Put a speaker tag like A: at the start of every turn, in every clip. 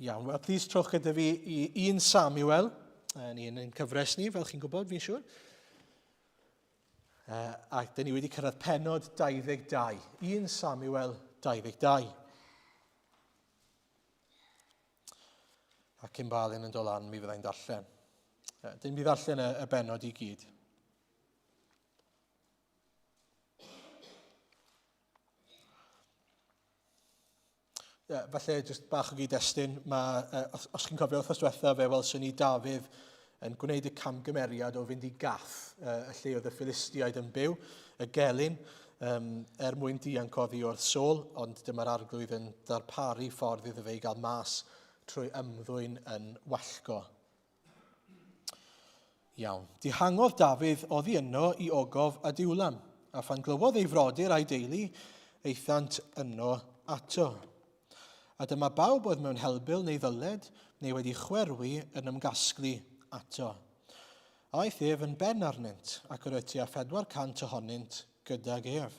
A: Iawn, wel, please trowch gyda fi i 1 Samuel. Ni yn ein cyfres ni, fel chi'n gwybod, fi'n siŵr. Uh, ac dyn ni wedi cyrraedd penod 22. 1 Samuel 22. Ac cyn balyn yn dod lan, mi fyddai'n darllen. Uh, dyn ni ddarllen y, y benod i gyd. Yeah, falle jyst bach o gyd-destun, mae, uh, os, os chi'n cofio wythnos diwetha, fe welson ni Dafydd yn gwneud y camgymeriad o fynd i Gath, uh, y lle oedd y Philistiaid yn byw, y gelyn, um, er mwyn dianc oddi wrth Saul, ond dyma'r arglwydd yn darparu ffordd iddo fe i gael mas trwy ymddwyn yn wallgo. Iawn. Dihangodd Dafydd oddi yno i ogof Adiwlam, a phan glywodd ei frodyr a'i deulu, aethant yno ato. A dyma bawb oedd mewn helbul neu ddyled, neu wedi chwerwi yn ymgasglu ato. Aeth ef yn ben arnynt, ac yr oedd tua 400 ohonynt gydag ef.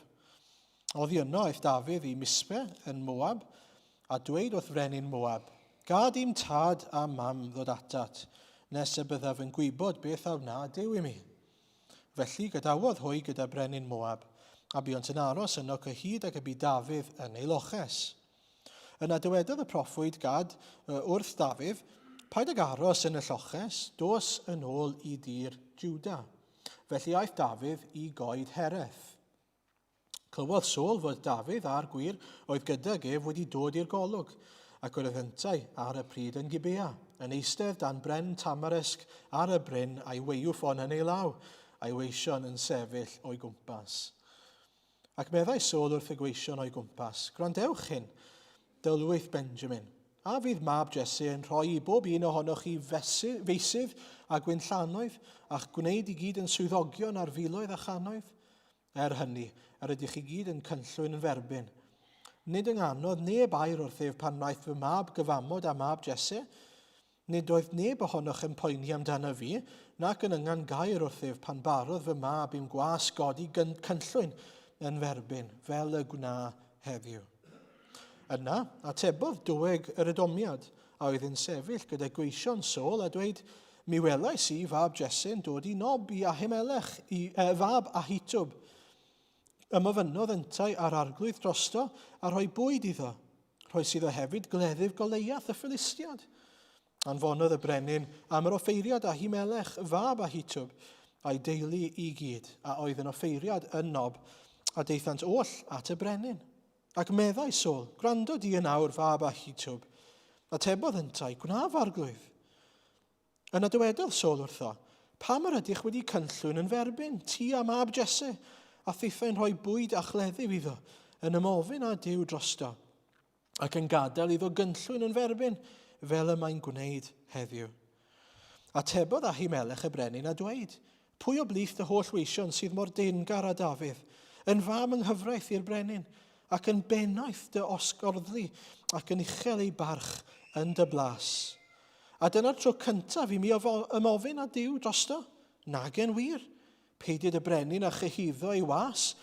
A: Oddi yno aeth Dafydd i Mispe yn Moab, a dweud wrth frenin Moab, Gad i'm tad a mam ddod atat, nes y byddaf yn gwybod beth a wna Duw i mi. Felly gadawodd hwy gyda brenin Moab, a buont yn aros yno cyhyd ag y bu Dafydd yn ei loches. Yna dywedodd y proffwyd Gad wrth Dafydd, Paid ag aros yn y lloches, dos yn ôl i dir Juda. Felly aeth Dafydd i goed Hereth. Clywodd Saul fod Dafydd a'r gwir oedd gydag ef wedi dod i'r golwg, ac yr oedd yntau ar y pryd yn Gibea, yn eistedd dan bren tamarisg ar y bryn a'i waywffon yn ei law, a'i weision yn sefyll o'i gwmpas. Ac meddai Saul wrth y gweision o'i gwmpas, Gwrandewch hyn, dylwyth Benjamin. A fydd mab Jesse yn rhoi i bob un ohonoch chi feysydd a gwinllannoedd, a'ch gwneud i gyd yn swyddogion ar filoedd a channoedd? Er hynny, yr ydych chi gyd yn cynllwyn yn f'erbyn. Nid ynganodd neb air wrthyf pan wnaeth fy mab gyfamod â mab Jesse. Nid oedd neb ohonoch yn poeni amdano fi, nac yn yngan gair wrthyf pan barodd fy mab i'm gwas godi cynllwyn yn f'erbyn, fel y gwna heddiw. Yna, atebodd Doeg yr Edomiad, a oedd yn sefyll gyda gweision Saul, a dweud, Mi welais i fab Jesse'n dod i Nob i Ahimelech, i, eh, fab Ahitub. Ymofynnodd yntau â'r arglwydd drosto a rhoi bwyd iddo. Rhoes iddo hefyd gleddyf Goleiath y Philistiad. Anfonodd y brenin am yr offeiriad Ahimelech, fab Ahitub, a'i deulu i gyd, a oedd yn offeiriad yn Nob, a daethant oll at y brenin. Ac meddai Saul, Gwrando di yn awr, fab Ahitub. Atebodd yntau, Gwnaf, arglwydd. Yna dywedodd Saul wrtho, Pam yr ydych wedi cynllwyn yn f'erbyn, ti a mab Jesse, a thithau'n rhoi bwyd a chleddyf iddo, yn ymofyn â Duw drosto, ac yn gadael iddo gynllwyn yn f'erbyn, fel y mae'n gwneud heddiw? Atebodd Ahimelech y brenin a dweud, Pwy o blith dy holl weision sydd mor deyrngar â Dafydd, yn fam yng nghyfraith i'r brenin, ac yn bennaeth dy osgorddlu, ac yn uchel ei barch yn dy blas? A dyna'r tro cyntaf i mi ymofyn â Duw drosto? Nage'n wir. Peidied y brenin â chyhuddo ei was,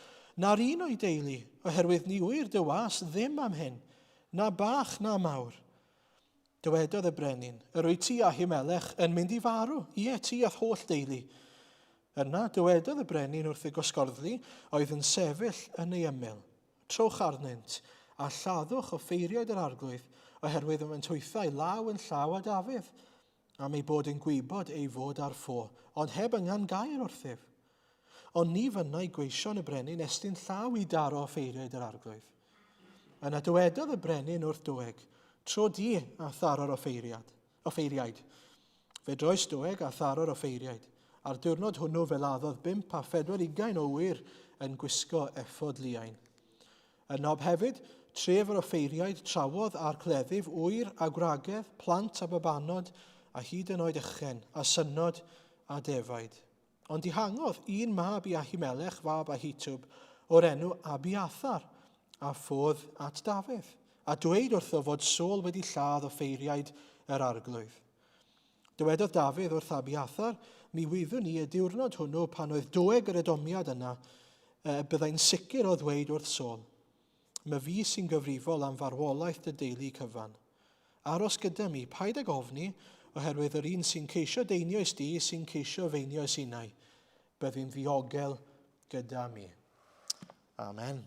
A: na'r un o'i deulu, oherwydd ni ŵyr dy was ddim am hyn, na bach na mawr. Dywedodd y brenin, Yr wyt ti, Ahimelech, yn mynd i farw, ie, ti a'th holl deulu. Yna dywedodd y brenin wrth y gosgorddlu oedd yn sefyll yn ei ymyl, Trowch arnynt, a lladdwch offeiriaid yr arglwydd, oherwydd y maent hwythau law yn llaw â Dafydd, am eu bod yn gwybod ei fod ar ffo, ond heb yngan gair wrthyf. Ond ni fynnai gweision y brenin estyn llaw i daro offeiriaid yr arglwydd. Yna dywedodd y brenin wrth Doeg, Tro di a tharo'r offeiriad, offeiriaid. Fe droes Doeg a tharo'r offeiriaid. A'r diwrnod hwnnw fe laddodd 25 o ŵyr yn gwisgo effod liain. Yn Nob hefyd, tref yr offeiriaid, trawodd a'r cleddyf ŵyr a gwragedd, plant a babanod, a hyd yn oed ychen, a synod a defaid. Ond dihangodd un mab i Ahimelech fab Ahitub o'r enw Abiathar, a ffodd at Dafydd, a dweud wrtho fod Saul wedi lladd offeiriaid yr arglwydd. Dywedodd Dafydd wrth Abiathar, Mi wyddwn i y diwrnod hwnnw pan oedd Doeg yr Edomiad yna, y byddai'n sicr o ddweud wrth Saul, 'My fi sy'n gyfrifol am farwolaeth dy deulu cyfan. Aros gyda mi, paid ag ofni, oherwydd yr un sy'n ceisio d'einioes di sy'n ceisio f'einioes innau. Byddi'n ddiogel gyda mi. Amen.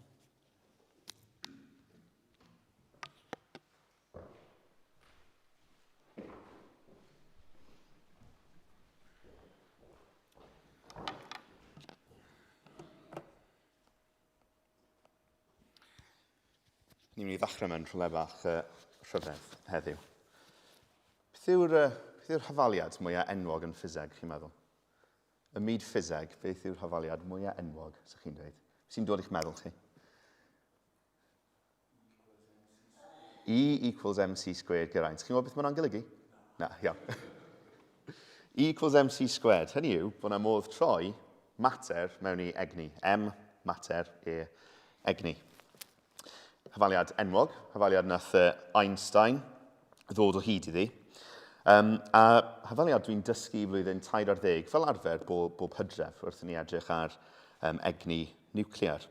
B: Ni'n mynd i ddechrau mewn rhywle bach rhyfedd heddiw. Beth yw'r beth yw'r hafaliad mwyaf enwog yn ffiseg, chi'n meddwl? Ym myd ffiseg, beth yw'r hafaliad mwyaf enwog, sy'ch chi'n dweud? Sy'n dod i'ch meddwl chi? E equals mc squared, Geraint. Chi'n gwybod beth mae hwnna'n golygu? Na, iawn. E equals mc squared. Hynny yw bod yna modd troi mater mewn i egni. M, mater, E, egni. Hafaliad enwog, hafaliad nath Einstein ddod o hyd iddi. Um, a hafaliad dwi'n dysgu i flwyddyn 13 fel arfer bob, bob hydref wrth i ni edrych ar um, egni niwclear.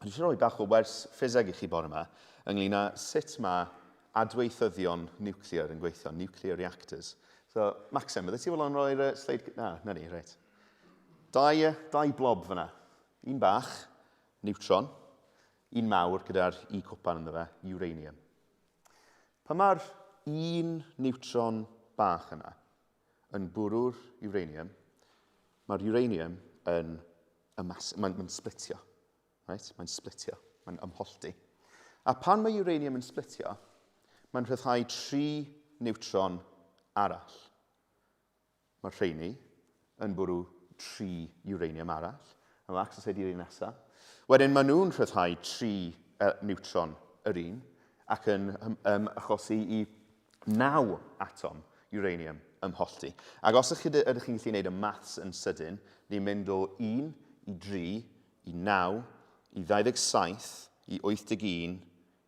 B: Dwi eisiau rhoi bach o wers ffiseg i chi bore yma ynglyn â sut mae adweithyddion niwclear yn gweithio, nuclear reactors. So, Maxim, bydde ti fodlon rhoi'r sleid... Na, na ni, reit. Dau, dau blob fyna. Un bach, neutron. Un mawr gyda'r i cwpan ynddo fe, uranium. Pan mae'r un neutron bach yna yn bwrw'r uranium, mae'r uranium yn mae'n mae splitio. Right? Mae'n splitio, mae'n ymhollti. A pan mae uranium yn splitio, mae'n rhyddhau tri niwtron arall. Mae'r rheini yn bwrw tri uranium arall. A mae Axel said i'r un nesaf. Wedyn maen nhw'n rhyddhau tri uh, niwtron yr un ac yn um, achosi i naw atom uranium ymhollti. Ac os ydych chi'n gallu gwneud y maths yn sydyn, ni'n mynd o 1 i 3 i 9 i 27 i 81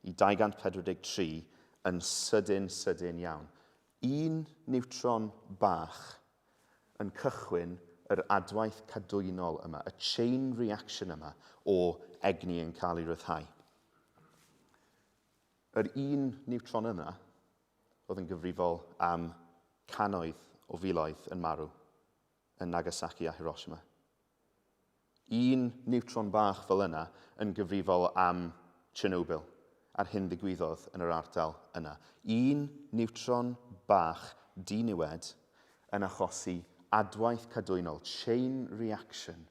B: i 243 yn sydyn, sydyn iawn. Un niwtron bach yn cychwyn yr adwaith cadwynol yma, y chain reaction yma o egni yn cael ei ryddhau. Yr un niwtron yna oedd yn gyfrifol am cannoedd o filoedd yn marw yn Nagasaki a Hiroshima. Un niwtron bach fel yna yn gyfrifol am Chernobyl a'r hyn ddigwyddodd yn yr ardal yna. Un niwtron bach diniwed yn achosi adwaith cadwynol, chain reaction,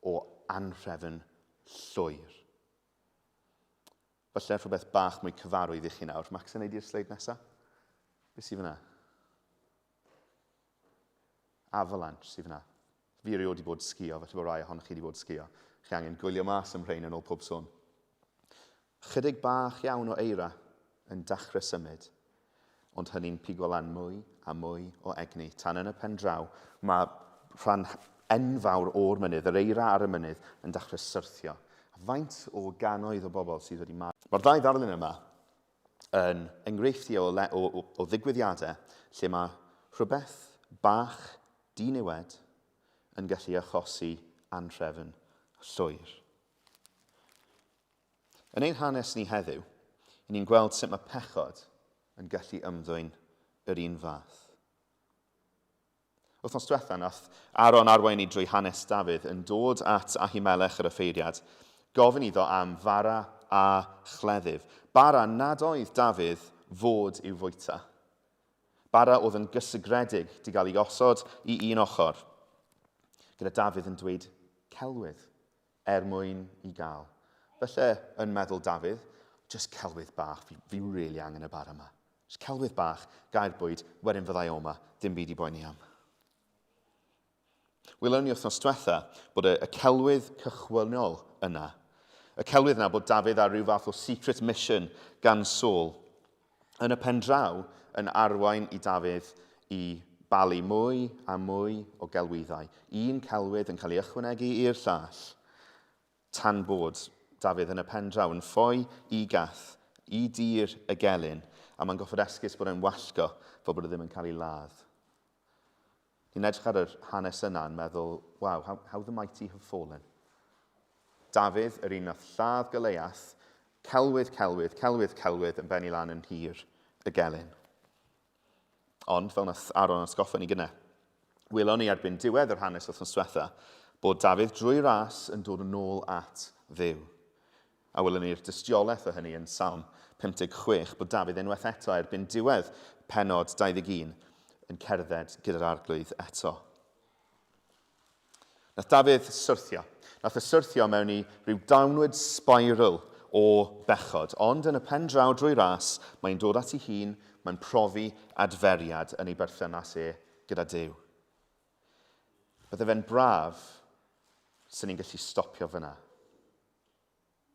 B: o anhrefn llwyr. Falle rhywbeth bach mwy cyfarwydd i chi nawr. Max yn neud i'r sleid nesaf? Be sydd fyna? Avalanche sydd fyna. Fi erioed wedi bod sgio, felly bod rai ohonoch chi wedi bod sgio. Chi angen gwylio mas am rhain yn ôl pob sôn. Chydig bach iawn o eira yn dachrau symud, ond hynny'n pigo lan mwy a mwy o egni, tan yn y pen draw mae rhan enfawr o'r mynydd, yr eira ar y mynydd, yn dachrau syrthio. A faint o gannoedd o bobl sydd wedi marw. Mae'r ddau ddarlun yma yn enghreifftiau o, le, o, o, o ddigwyddiadau lle mae rhywbeth bach diniwed yn gallu achosi anhrefn llwyr. Yn ein hanes ni heddiw, i ni'n gweld sut mae pechod yn gallu ymddwyn yr un fath. Wythnos diwetha, nath Aaron arwain ni drwy hanes Dafydd yn dod at Ahimelech yr offeiriad, gofyn iddo am fara a chleddyf. Bara nad oedd Dafydd fod i'w fwyta. Bara oedd yn gysegredig di gael ei osod i un ochr, gyda Dafydd yn dweud celwydd er mwyn i gael. Felly, yn meddwl Dafydd, just celwydd bach, fi, fi really angen y bara yma. Just celwydd bach, gair bwyd, wedyn fyddai o yma, dim byd i boeni am. Welwn ni wythnos diwetha bod y, y celwydd cychwynnol yna, y celwydd yna bod Dafydd ar ryw fath o secret mission gan Saul, yn y pen draw yn arwain i Dafydd i balu mwy a mwy o gelwyddau, un celwydd yn cael ei ychwanegu i'r llall, tan bod Dafydd yn y pen draw yn ffoi i Gath, i dir y gelyn, a mae'n goffod esgus bod e'n wallgo fel bod e ddim yn cael ei ladd. Ni'n edrych ar yr hanes yna yn meddwl, wow, how, how the mighty have fallen. Dafydd, yr un nath lladd Goleiath, celwydd, celwydd, celwydd, celwydd yn benni lan yn nhir y gelyn. Ond, fel nath Aaron atgoffa ni gynnau, welon ni erbyn diwedd yr hanes wythnos diwetha bod Dafydd drwy ras yn dod yn ôl at Dduw. A welon ni'r dystiolaeth o hynny yn Salm 56, bod Dafydd unwaith eto erbyn diwedd pennod 21 yn cerdded gyda'r Arglwydd eto. Nath Dafydd syrthio. Nath e syrthio mewn i ryw downward spiral o bechod, ond yn y pen draw drwy ras, mae'n dod at ei hun, mae'n profi adferiad yn ei berthynas e gyda Duw. Bydde fe'n braf sy'n ni'n gallu stopio fyna.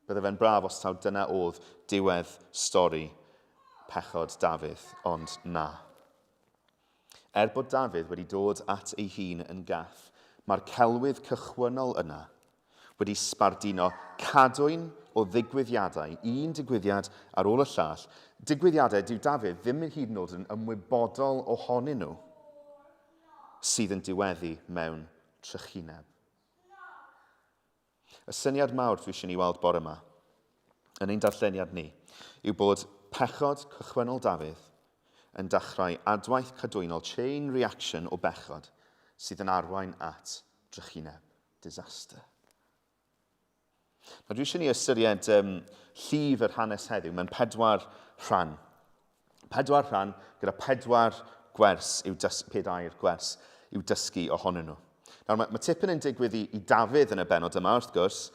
B: Bydde fe'n braf os taw dyna oedd diwedd stori pechod Dafydd, ond na. Er bod Dafydd wedi dod at ei hun yn gaff, mae'r celwydd cychwynnol yna wedi sbarduno cadwyn o ddigwyddiadau, un digwyddiad ar ôl y llall, digwyddiadau dyw Dafydd ddim yn hyd yn oed yn ymwybodol ohonyn nhw, sydd yn diweddu mewn trychineb. Y syniad mawr dwi eisiau ni weld bore yma, yn ein darlleniad ni, yw bod pechod cychwynnol Dafydd yn dechrau adwaith cadwynol, chain reaction o bechod, sydd yn arwain at drychineb, disaster. Nawr dwi eisiau ni ystyried um, llif yr hanes heddiw mewn pedwar rhan. Pedwar rhan gyda pedwar gwers i'w dys pedair gwers i'w dysgu ohonyn nhw. Nawr mae, mae tipyn yn digwydd i, i Dafydd yn y benod yma wrth gwrs,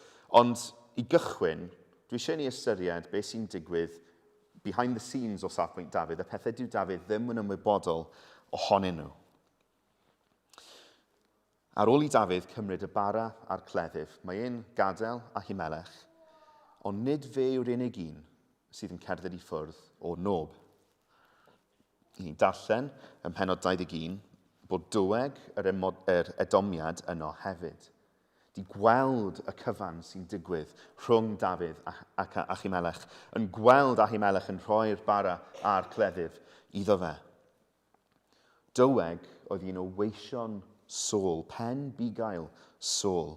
B: ond i gychwyn, dwi eisiau ni ystyried beth sy'n digwydd behind the scenes o safbwynt Dafydd, y pethau dyw Dafydd ddim yn ymwybodol ohonyn nhw. Ar ôl i Dafydd cymryd y bara a'r cleddyf, mae e'n gadael Ahimelech, ond nid fe yw'r unig un sydd yn cerdded i ffwrdd o Nob. Ni'n darllen ym mhennod 21 bod Doeg yr, yr Edomiad yno hefyd. Di gweld y cyfan sy'n digwydd rhwng Dafydd ac Ahimelech, yn gweld Ahimelech yn rhoi'r bara a'r cleddyf iddo fe. Doeg oedd un o weision Saul, pen bugail Saul.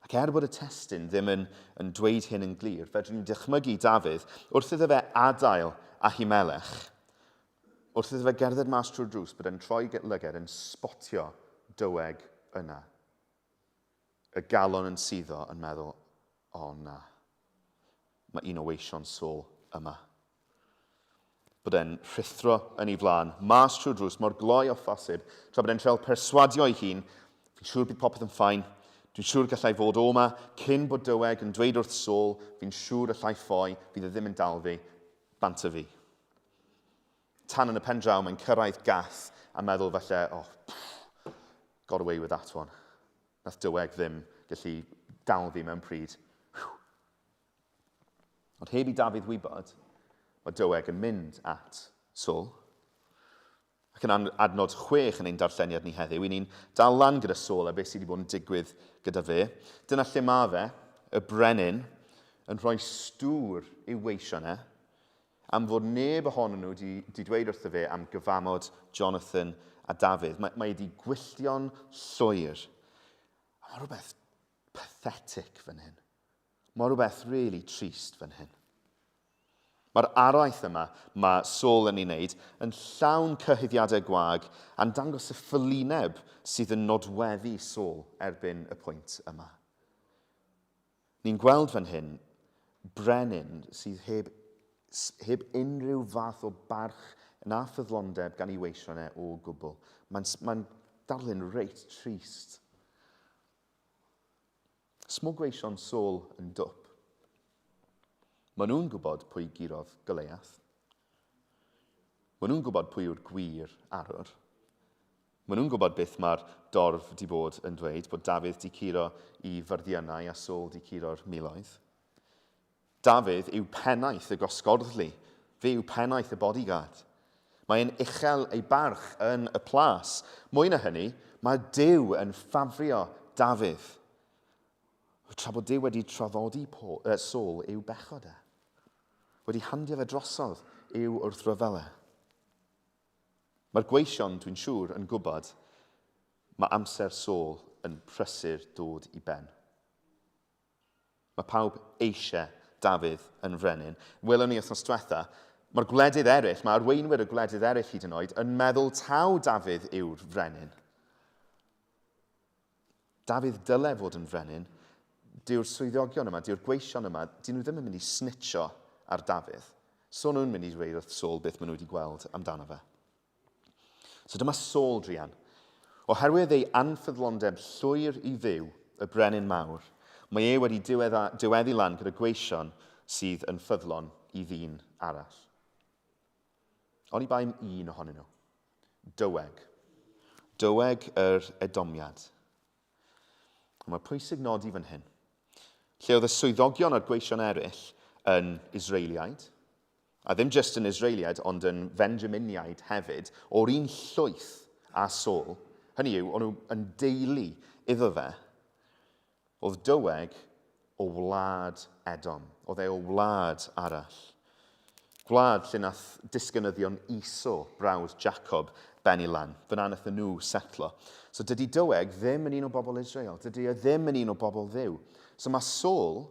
B: Ac er bod y testun ddim yn, yn dweud hyn yn glir, fedrwn ni dychmygu Dafydd wrth iddo fe adael Ahimelech, wrth iddo fe gerdded mas trwy'r drws, bod e'n troi lyged yn spotio Doeg yna. Y galon yn suddo yn meddwl, o oh, na, mae un o weision Saul yma. Bod e'n rhuthro yn ei flaen, mas trwy'r drws, mor gloi o phosib, tra bod e'n treul perswadio ei hun, fi'n siŵr bydd popeth yn ffain, dwi'n siŵr gallai fod o 'ma, cyn bod Doeg yn dweud wrth Saul, fi'n siŵr allai ffoi, fydd e ddim yn dal fi, bant â fi. Tan yn y pen draw, mae'n cyrraedd Gath a meddwl falle, oh, pff, got away with that one. Nath Doeg ddim gallu dal fi mewn pryd. Whew. Ond heb i Dafydd wybod, mae Doeg yn mynd at Saul. Ac yn adnod 6 yn ein darlleniad ni heddiw, i ni'n dal lan gyda Saul a beth sydd wedi bod yn digwydd gyda fe. Dyna lle mae fe, y brenin, yn rhoi stŵr i'w weision e, am fod neb ohonyn nhw wedi, wedi dweud wrtho fe am gyfamod Jonathan a Dafydd. Mae, mae wedi gwylltio'n llwyr. A mae rhywbeth pathetic fan hyn. Mae rhywbeth really trist fan hyn. Mae'r araith yma mae Saul yn ei wneud yn llawn cyhuddiadau gwag a'n dangos y ffalineb sydd yn nodweddu Saul erbyn y pwynt yma. Ni'n gweld fan hyn brenin sydd heb, heb unrhyw fath o barch na ffyddlondeb gan ei weision e o gwbl. Mae'n mae darlun reit trist. Smo gweision Saul yn dwp. Maen nhw'n gwybod pwy gurodd Goliath. Maen nhw'n gwybod pwy yw'r gwir arwr. Maen nhw'n gwybod beth mae'r dorf di bod yn dweud, bod Dafydd di curo i fyrddiynau a Saul di curo'r miloedd. Dafydd yw pennaeth y gosgorddlu. Fe yw pennaeth y bodyguard. Mae'n uchel ei barch yn y plas. Mwy na hynny, mae Duw yn ffafrio Dafydd. Tra bod Duw wedi traddodi Paul, Saul i'w bechod e. Wedi handio fe drosodd i'w wrthryfel e. Mae'r gweision, dwi'n siŵr, yn gwybod mae amser Saul yn prysur dod i ben. Mae pawb eisiau Dafydd yn frenin. Welon ni wythnos diwetha, Mae'r gwledydd eraill, mae arweinwyr y gwledydd eraill hyd yn oed, yn meddwl taw Dafydd yw'r frenin. Dafydd dyle fod yn frenin. Dyw'r swyddogion yma, dyw'r gweision yma, dyn nhw ddim yn mynd i snitcho ar Dafydd. So nhw'n mynd i dweud wrth Saul beth maen nhw wedi gweld amdano fe. So dyma Saul druan. Oherwydd ei anffyddlondeb llwyr i Dduw, y brenin mawr, mae e wedi diwedda, diweddu lan gyda gweision sydd yn ffyddlon i ddyn arall. Oni bai am un ohonyn nhw. Dyweg. Dyweg yr Edomiad. Mae pwysig nodi fan hyn. Lle oedd y swyddogion a'r gweision eraill yn Israeliaid, a ddim jyst yn Israeliaid, ond yn Benjaminiaid hefyd, o'r un llwyth â Saul, hynny yw, o'n nhw yn deulu iddo fe, oedd Doeg o wlad Edom. Oedd e o wlad arall. Gwlad lle nath disgynyddion Esau, brawd Jacob, bennu lan. Fyna nath nhw setlo. So dydy Doeg ddim yn un o bobl Israel. Dydy e ddim yn un o bobl Dduw. So mae Saul,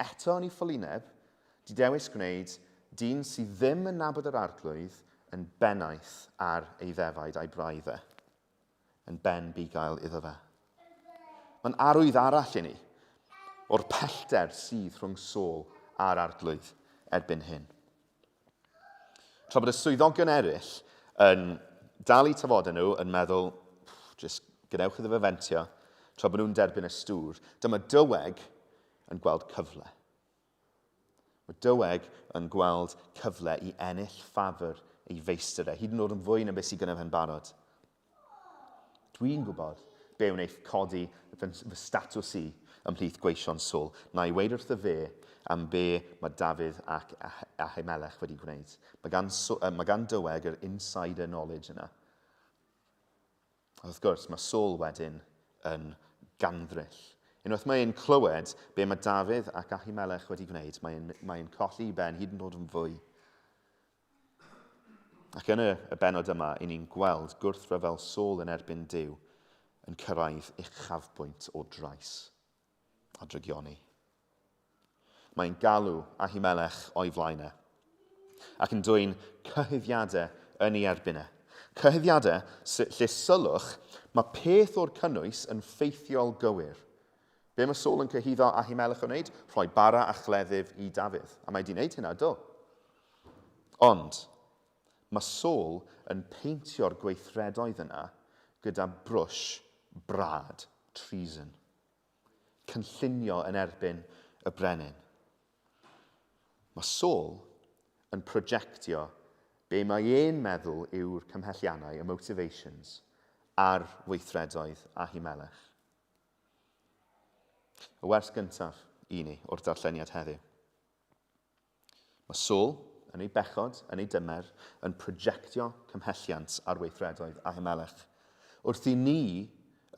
B: eto yn ei ffolineb, di dewis gwneud dyn sydd ddim yn nabod yr arglwydd yn bennaeth ar ei ddefaid a'i braidd e. Yn ben bugail iddo fe. Mae'n arwydd arall i ni o'r pellter sydd rhwng Saul a'r arglwydd erbyn hyn. Tra bod y swyddogion eraill yn dal i tafodau nhw yn meddwl, just gadewch iddo fe fentio, tra bod nhw'n derbyn y stŵr, dyma Dyweg yn gweld cyfle. Mae Dyweg yn gweld cyfle i ennill ffafr ei feistr e, hyd yn oed yn fwy na beth sydd gyda fe'n barod. Dwi'n gwybod be wneith codi fy, fy statws i ymhlith gweision Saul. Na i weid wrtho fe am be mae Dafydd ac Ahimelech wedi gwneud. Mae gan, mae gan Dyweg yr insider knowledge yna. A wrth gwrs, mae Saul wedyn yn gandryll. Unwaith mae e'n clywed be mae Dafydd ac Ahimelech wedi gwneud, mae'n mae colli i ben hyd yn oed yn fwy. Ac yn y, y benod yma, i ni'n gweld gwrthryfel Saul yn erbyn Duw yn cyrraedd uchafbwynt o drais a drygioni. Mae'n galw Ahimelech o'i flaen e, ac yn dwyn cyhuddiadau yn ei erbyn e. Cyhuddiadau lle sylwch, mae peth o'r cynnwys yn ffeithiol gywir. Be mae Saul yn cyhuddo Ahimelech o wneud? Rhoi bara a chleddyf i Dafydd. A mae wedi wneud hynna, do. Ond, mae Saul yn peintio'r gweithredoedd yna gyda brwsh brad, treason. Cynllunio yn erbyn y brenin. Mae Saul yn projectio be mae e'n meddwl yw'r cymhelliannau, y motivations, ar weithredoedd Ahimelech. Y wers gyntaf i ni o'r darlleniad heddiw. Mae Saul, yn ei bechod, yn ei dymer, yn projectio cymhelliant ar weithredoedd Ahimelech. Wrth i ni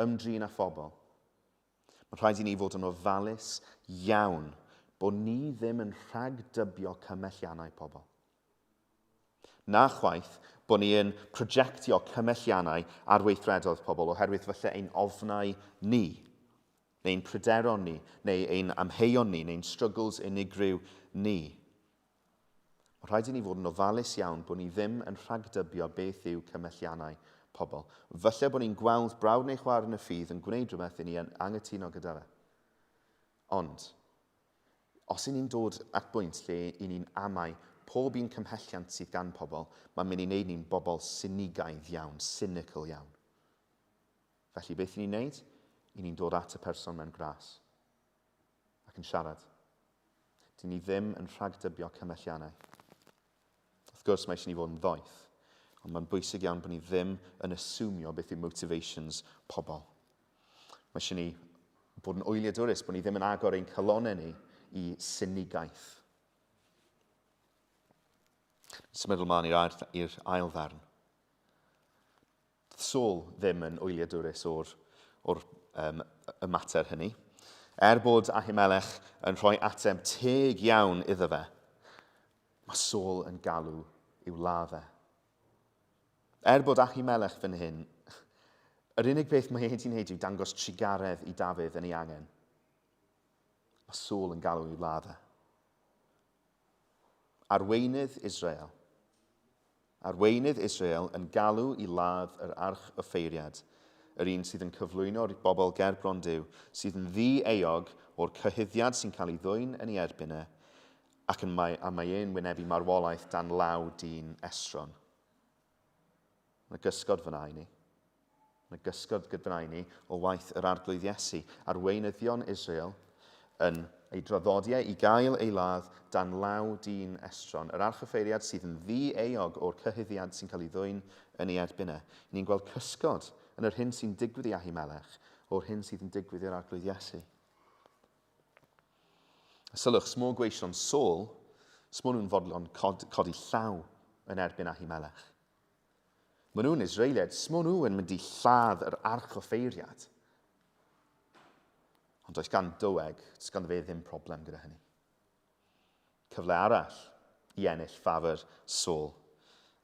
B: ymdrin â phobl, mae'n rhaid i ni fod yn ofalus iawn bod ni ddim yn rhagdybio cymelliannau pobl. Na chwaith bod ni yn projectio cymelliannau ar weithredoedd pobl oherwydd falle ein ofnau ni neu'n pryderon ni, neu ein amheuon ni, neu'n struggles unigryw ni. Mae rhaid i ni fod yn ofalus iawn bod ni ddim yn rhagdybio beth yw cymelliannau pobl. Falle bod ni'n gweld brawd neu chwaer yn y ffydd yn gwneud rhywbeth i ni yn angytuno gyda fe. Ond, os i ni'n dod at bwynt lle i ni'n amau pob un cymhelliant sydd gan pobl, mae'n mynd i wneud ni'n bobl sinigaidd iawn, cynical iawn. Felly, beth i ni'n neud? I ni'n dod at y person mewn gras ac yn siarad. Dyn ni ddim yn rhagdybio cymelliannau. Wrth gwrs, mae eisiau ni fod yn ddoeth, ond mae'n bwysig iawn bod ni ddim yn asumio beth yw motivations pobl. Mae eisiau ni bod yn wyliadwrus, bod ni ddim yn agor ein calonau ni i synigaeth. Symud ymlaen i'r ail ddarn. Doedd Saul ddim yn wyliadwrus o'r, or, um, y mater hynny. Er bod Ahimelech yn rhoi ateb teg iawn iddo fe, mae Saul yn galw i'w ladd e. Er bod Ahimelech fan hyn, yr unig beth mae e wedi wneud yw dangos trugaredd i Dafydd yn ei angen. Mae Saul yn galw i'w ladd e. Arweinydd Israel. Arweinydd Israel yn galw i ladd yr arch-offeiriad, yr un sydd yn cyflwyno'r bobl gerbron Duw, sydd yn ddi-euog o'r cyhuddiad sy'n cael ei ddwyn yn ei erbyn e, ac yn mae, a mae e'n wynebu marwolaeth dan law dyn estron. Mae gysgod fyna i ni. Mae gysgod gyda i ni o waith yr Arglwydd Iesu, arweinyddion Israel, yn ei draddodiau i gael ei ladd dan law dyn estron, yr archoffeiriad sydd yn ddi-euog o'r cyhuddiad sy'n cael ei ddwyn yn ei erbyn e. Ni'n gweld cysgod yn yr hyn sy'n digwydd i Ahimelech o'r hyn sydd yn digwydd i'r Arglwydd Iesu. A sylwch, smo gweision Saul, smo nhw'n fodlon cod, codi llaw yn erbyn Ahimelech. Maen nhw'n Israeliaid, smo nhw yn mynd i lladd yr archoffeiriad. Ond does gan Doeg, does ganddo fe ddim problem gyda hynny. Cyfle arall i ennill ffafr Saul.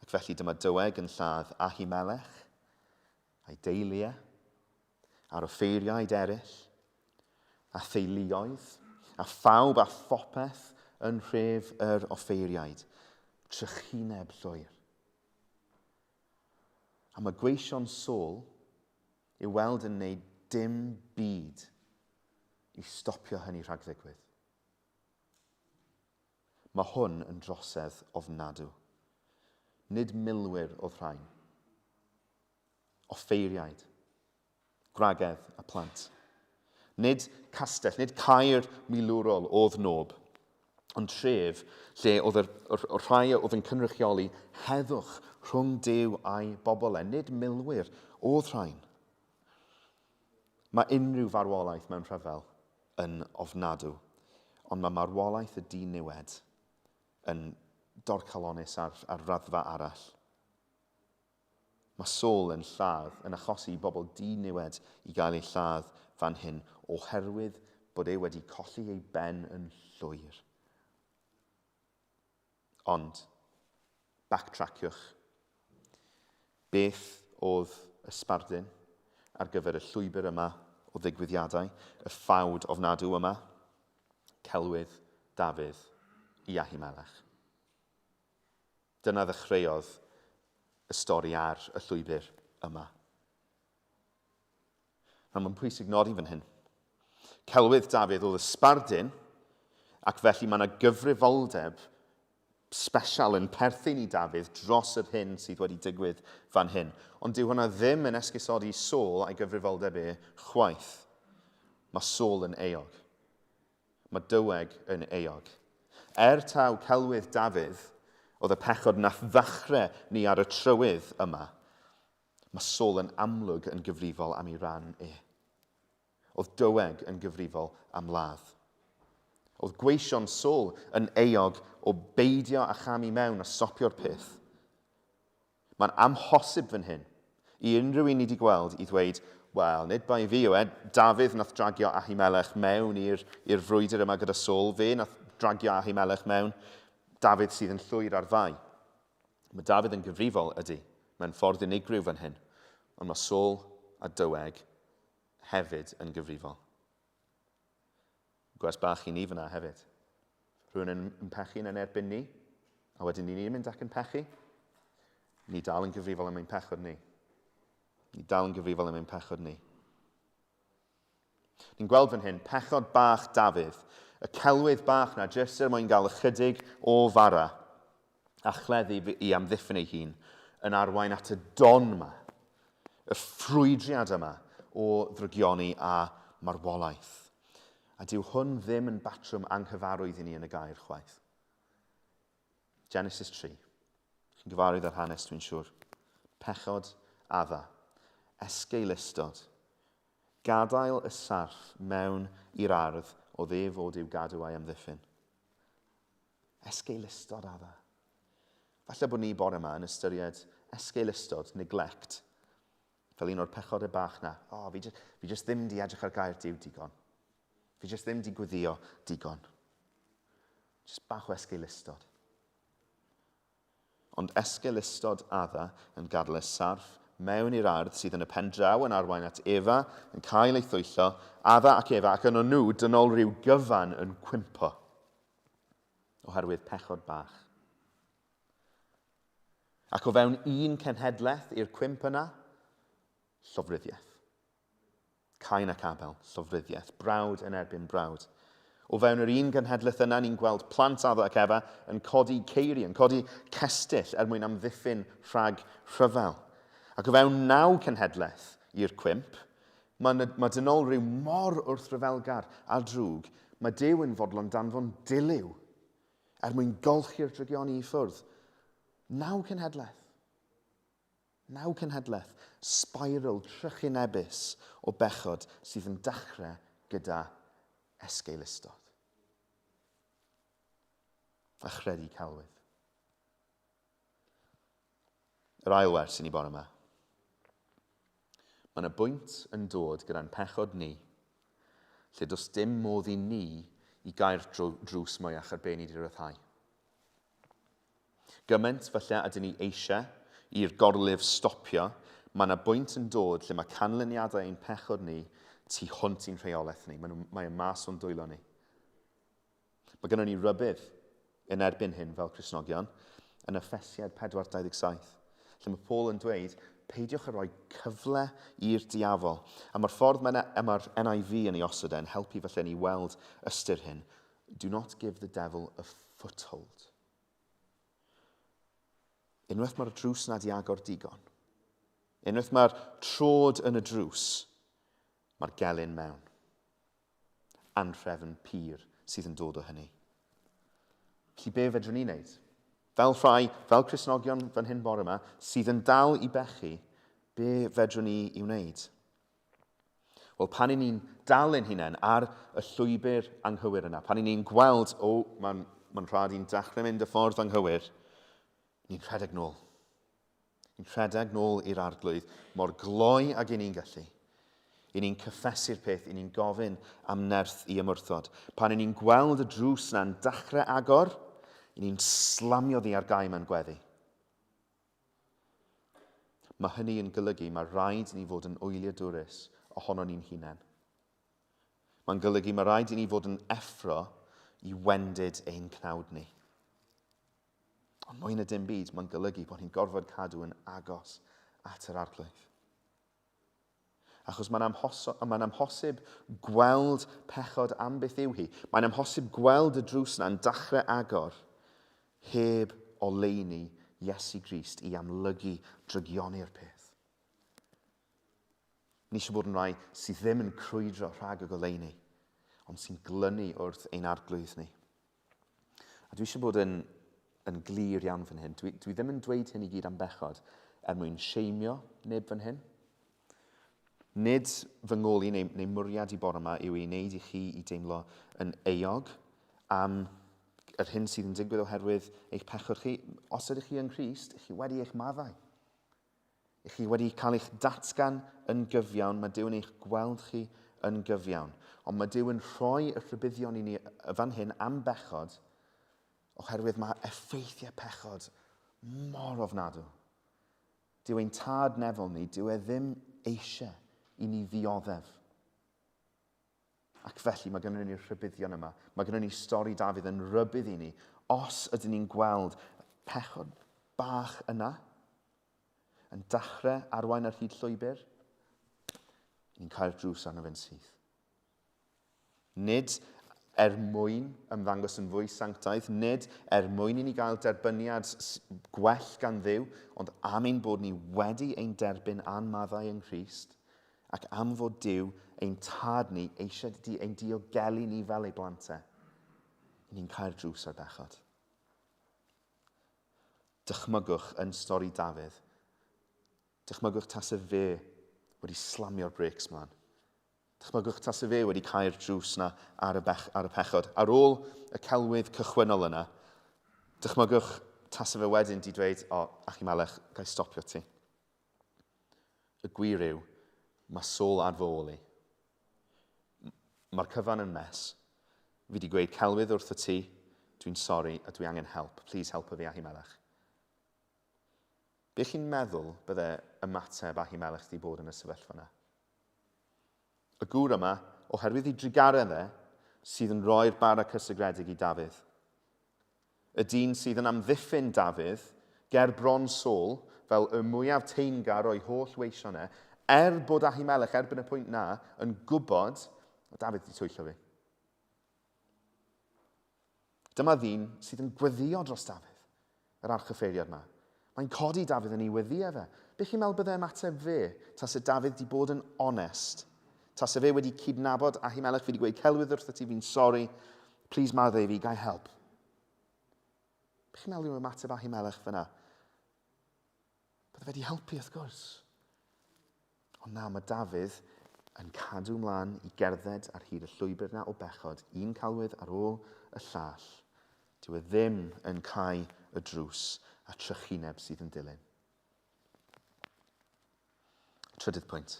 B: Ac felly dyma Doeg yn lladd Ahimelech a'i deulu e, a'r offeiriaid eraill, a theuluoedd, a phawb a phopeth yn nhref yr offeiriaid. Trychineb llwyr. A mae gweision Saul i'w weld yn wneud dim byd i stopio hynny rhag ddigwydd. Mae hwn yn drosedd ofnadw. Nid milwyr oedd rhain. Offeiriaid, gwragedd a plant. Nid castell, nid caer milwrol oedd Nob, ond tref lle oedd yr, yr, yr rhai oedd yn cynrychioli heddwch rhwng Duw a'i bobl e, nid milwyr oedd rhain. Mae unrhyw farwolaeth mewn rhyfel yn ofnadw, ond mae marwolaeth y diniwed yn dorcalonnus ar, ar raddfa arall. Mae Saul yn lladd, yn achosi i bobl diniwed i gael eu lladd fan hyn oherwydd bod e wedi colli ei ben yn llwyr. Ond, backtrackiwch. Beth oedd y sbardun ar gyfer y llwybr yma o ddigwyddiadau, y ffawd ofnadw yma? Celwydd Dafydd i Ahimelech. Dyna ddechreuodd y stori ar y llwybr yma. Nawr mae'n pwysig nodi fan hyn. Celwydd Dafydd oedd y sbardun, ac felly mae yna gyfrifoldeb special yn perthyn i Dafydd dros yr hyn sydd wedi digwydd fan hyn. Ond dyw hwnna ddim yn esgusodi Saul a'i gyfrifoldeb e chwaith. Mae Saul yn euog. Mae Doeg yn euog. Er taw celwydd Dafydd oedd y pechod nath ddachre ni ar y trywydd yma, mae Saul yn amlwg yn gyfrifol am ei ran e. Oedd Doeg yn gyfrifol am ladd. Oedd gweision Saul yn euog o beidio â chamu mewn a stopio'r peth. Mae'n amhosib fan hyn i unrhyw un ni 'di gweld i ddweud, wel, nid bai fi yw e, Dafydd nath dragio Ahimelech mewn i'r i'r frwydr yma gyda Saul, fe nath dragio Ahimelech mewn, Dafydd sydd yn llwyr ar fai. Mae Dafydd yn gyfrifol, ydy, mewn ffordd unigryw fan hyn, ond mae Saul a Doeg hefyd yn gyfrifol. Gwers bach i ni fyna hefyd. Rhywun yn, yn pechu yn erbyn ni, a wedyn ni'n mynd ac yn pechu. Ni dal yn gyfrifol am ein pechod ni. Ni dal yn gyfrifol am ein pechod ni. Ni'n gweld fan hyn, pechod bach Dafydd, y celwydd bach na, jyst er mwyn gael ychydig o fara a chleddu i amddiffyn ei hun, yn arwain at y don yma, y ffrwydriad yma o ddrygioni a marwolaeth. A dyw hwn ddim yn batrwm anghyfarwydd i ni yn y gair chwaith. Genesis 3. Chi'n gyfarwydd â'r hanes, dwi'n siŵr. Pechod Adda. Esgeulustod. Gadael y sarff mewn i'r ardd o dde fod i'w gadw a'i amddiffyn. Esgeulustod Adda. Falle bod ni bore yma yn ystyried esgeulustod, neglect, fel un o'r pechodau bach na. O, oh, fi, just, fi just ddim di edrych ar gair Duw digon. Fi just ddim di gwyddio digon. Just bach o esgeulustod. Ond esgeulustod Adda yn gadael y sarff mewn i'r ardd sydd yn y pen draw yn arwain at Efa yn cael ei thwyllo, Adda ac Efa, ac yno nhw, dynol rhyw gyfan yn cwympo oherwydd pechod bach. Ac o fewn un cenhedlaeth i'r cwymp yna, llofruddiaeth. Cain ac Abel, llofruddiaeth, brawd yn erbyn brawd. O fewn yr un genhedlaeth yna, ni'n gweld plant Addo ac Efa yn codi ceiri, yn codi cestyll er mwyn amddiffyn rhag rhyfel. Ac o fewn naw cenhedlaeth i'r cwymp, mae, mae dynol rhyw mor wrthryfelgar a drwg, mae Duw yn fodlon danfon dilyw er mwyn golchi'r drygioni i ffwrdd. Naw cenhedlaeth. Naw cenhedlaeth, spiral trychinebus o bechod sydd yn dechrau gyda esgeulustod. A chredu celwydd. Yr ail wers i ni bore yma. Mae yna bwynt yn dod gyda'n pechod ni, lle does dim modd i ni i gau'r drws mwyach ar be ni wedi ryddhau. Gymaint, falle, a dyn ni eisiau i'r gorlif stopio, mae yna bwynt yn dod lle mae canlyniadau ein pechod ni tu hwnt i'n rheolaeth ni. Mae, nhw, mae e mas o'n dwylo ni. Mae gennym ni rybudd yn erbyn hyn fel Cristnogion yn Effesiaid 4.27, lle mae Paul yn dweud, peidiwch â rhoi cyfle i'r diafol. A mae'r ffordd mae'r mae NIV yn ei osod e'n helpu falle ni weld ystyr hyn. Do not give the devil a foothold. Unwaith mae'r drws na di agor digon, unwaith mae'r trod yn y drws, mae'r gelyn mewn. Anhrefn pur sydd yn dod o hynny. Felly be fedrwn ni wneud? Fel rhai, fel Cristnogion fan hyn bore yma, sydd yn dal i bechu, be fedrwn ni i wneud? Wel, pan i ni'n dal ein hunain ar y llwybr anghywir yna, pan i ni'n gweld, o, oh, mae'n ma rhaid i'n dechrau mynd y ffordd anghywir, ni'n rhedeg nôl. Ni'n rhedeg nôl i'r arglwydd mor gloi ag i ni'n gallu. I ni'n cyffesu'r peth, i ni'n gofyn am nerth i ymwrthod. Pan i ni'n gweld y drws na'n dechrau agor, i ni'n slamio ddi ar gau mewn gweddi. Mae hynny yn golygu mae rhaid i ni fod yn wyliadwrus ohono ni'n hunain. Mae'n golygu mae rhaid i ni fod yn effro i wendid ein cnawd ni. Ond mwy na dim byd, mae'n golygu bod ni'n gorfod cadw yn agos at yr arglwydd. Achos mae'n mae amhosib gweld pechod am beth yw hi. Mae'n amhosib gweld y drws yna'n dechrau agor heb oleuni Iesu Grist i amlygu drygioni'r peth. Ni eisiau bod yn rhai sydd ddim yn crwydro rhag y goleuni, ond sy'n glynu wrth ein arglwydd ni. A dwi eisiau bod yn, yn glir iawn fan hyn. Dwi, dwi ddim yn dweud hyn i gyd am bechod er mwyn seimio neb fan hyn. Nid fy ngol i neu, neu mwriad i bore yma yw i wneud i chi i deimlo yn euog am yr hyn sydd yn digwydd oherwydd eich pechod chi. Os ydych chi yng Nghrist, chi wedi eich maddau. Ych chi wedi cael eich datgan yn gyfiawn, mae Duw yn eich gweld chi yn gyfiawn. Ond mae Duw yn rhoi y rhybuddion i ni fan hyn am bechod, oherwydd mae effeithiau pechod mor ofnadw. Dyw ein tad nefol ni, dyw e ddim eisiau i ni ddioddef. Ac felly mae gennym ni'r rhybuddion yma. Mae gennym ni stori Dafydd yn rhybudd i ni. Os ydyn ni'n gweld pechod bach yna, yn dechrau arwain ar hyd llwybr, ni'n cael drws arno fe'n syth. Nid er mwyn ymddangos yn fwy sanctaidd, nid er mwyn i ni gael derbyniad gwell gan Dduw, ond am ein bod ni wedi ein derbyn a'n maddau yng Nghrist, Ac am fod Duw, ein Tad ni, eisiau di, ein diogelu ni fel ei blant e, i ni'n cau'r drws ar bechod. Dychmygwch yn stori Dafydd. Dychmygwch tase fe wedi slamio'r brêcs mlaen. Dychmygwch tase fe wedi cau'r drws na ar y, bech, ar y pechod. Ar ôl y celwydd cychwynnol yna, dychmygwch tase fe wedyn di dweud, o, Achimelech, gai stopio ti. Y gwir yw, mae Saul ar fy ôl i. Mae'r cyfan yn mess. Fi wedi gweud celwydd wrtho ti, dwi'n sori a dwi angen help. Please helpa fi Ahimelech. Be chi'n meddwl bydde ymateb Ahimelech di bod yn y sefyllfa yna? Y gŵr yma, oherwydd i drugaredd e, sydd yn rhoi'r bara cysegredig i Dafydd. Y dyn sydd yn amddiffyn Dafydd ger bron Saul fel y mwyaf teingar o'i holl weision e, er bod Ahimelech erbyn y pwynt na yn gwybod, o Dafydd di twyllo fi. Dyma ddyn sydd yn gweddio dros Dafydd, yr archoffeiriad yma. Mae'n codi Dafydd yn ei weddio fe. Be chi'n meddwl bydde ymateb fe tase Dafydd di bod yn onest? Tase fe wedi cydnabod Ahimelech, fi wedi gweud celwydd wrtho ti, fi'n sori, please maddau fi, gai help. Be chi'n meddwl yw ymateb Ahimelech fyna? Bydde fe wedi helpu, wrth gwrs. Ond na, mae Dafydd yn cadw mlaen i gerdded ar hyd y llwybr na o bechod, un calwydd ar ôl y llall. Dyw e ddim yn cau y drws a trychineb sydd yn dilyn. Trydydd pwynt.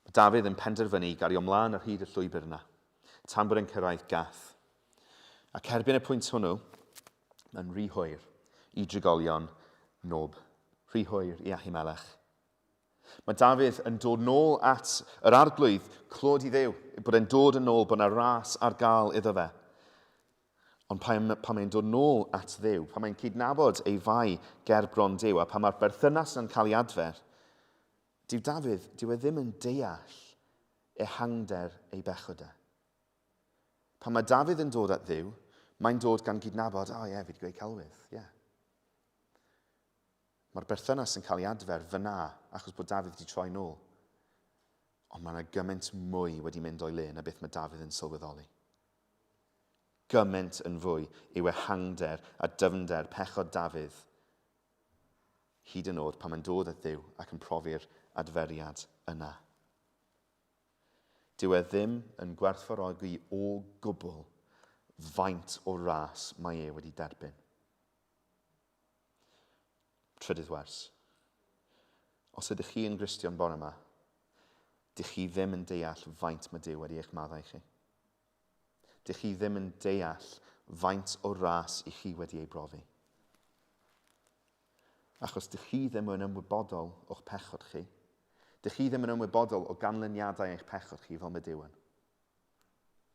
B: Mae Dafydd yn penderfynu i gario mlaen ar hyd y llwybr yna, tan bod e'n cyrraedd Gath. Ac erbyn y pwynt hwnnw, mae'n rhy hwyr i drigolion Nob, rhy hwyr i Ahimelech. Mae Dafydd yn dod nôl at yr arglwydd, clod i Dduw, bod e'n dod yn ôl, bod yna ras ar gael iddo fe. Ond pan, pan mae'n dod nôl at Dduw, pan mae'n cydnabod ei fai ger bron Duw, a pan mae'r berthynas yna'n cael ei adfer, dyw Dafydd, dyw e ddim yn deall ehangder ei bechod e. Pan mae Dafydd yn dod at Dduw, mae'n dod gan gydnabod, o oh, ie, yeah, fi wedi gweud celwydd, ie. Yeah. Mae'r berthynas yn cael ei adfer fyna achos bod Dafydd wedi troi nôl. Ond mae yna gymaint mwy wedi mynd o'i le na beth mae Dafydd yn sylweddoli. Gymaint yn fwy yw ehangder a dyfnder pechod Dafydd hyd yn oed pan mae'n dod at Dduw ac yn profi'r adferiad yna. Dyw e ddim yn gwerthfawrogi o gwbl faint o ras mae e wedi derbyn. Trydydd wers. Os ydych chi yn Gristion bore yma, dych chi ddim yn deall faint mae Duw wedi eich maddau chi. Dych chi ddim yn deall faint o ras i chi wedi ei brofi. Achos dych chi ddim yn ymwybodol o'ch pechod chi. Dych chi ddim yn ymwybodol o ganlyniadau eich pechod chi fel mae Duw yn.